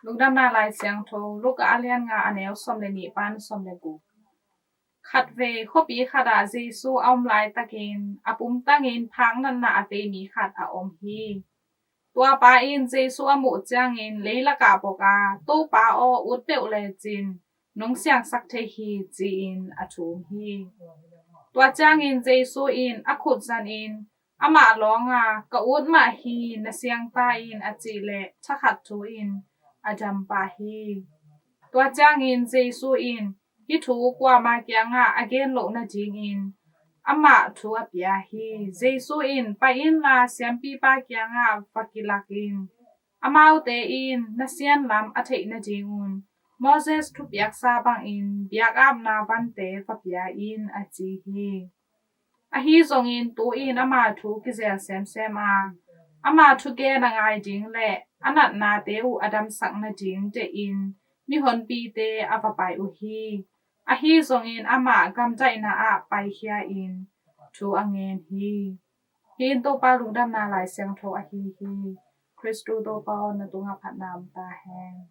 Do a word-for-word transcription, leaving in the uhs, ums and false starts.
Lungdamna Lai Siangtho, Luka a lian nga, a neu sawm le nih pan sawm le guk. Khatvei khuapi khatah Jesu a om laitakin a pumtangin phak natna a vei mi khat a om hi. Tua pa in Jesu a muh ciangin leilakah pok a, "Topa aw, ut peuh lecin nong siangsak thei hi," ci-in a thum hi. Tua ciangin Jesu in a khut zanin amah lawng a, "Ka ut mah hi, na siang ta in," a cih leh thakhat thu in a dam pah hi. Tua ciangin Jesu in hih thu kuama kiangah a gen loh nadingin amah thu a pia hi. Jesu in, "Pai inla siampipa kiangah va kilak in, amaute in na sianlam a theih nadingun Moses thupiaksa bangin biakapna vante va pia in," a ci hi. Ahi zongin tu-in ama thu kizel semsem a, ama thugen a ngai ding le a natnate uh a damsak nading dehin mihonpite a va pai uh hi. Ahi zongin amah gamdaihna ah paikhia-in thu a ngen hi. Hih in Topa Lungdamna Lai Siangtho ahi hi. Khristu Topa aw, na tungah phatna om ta hen.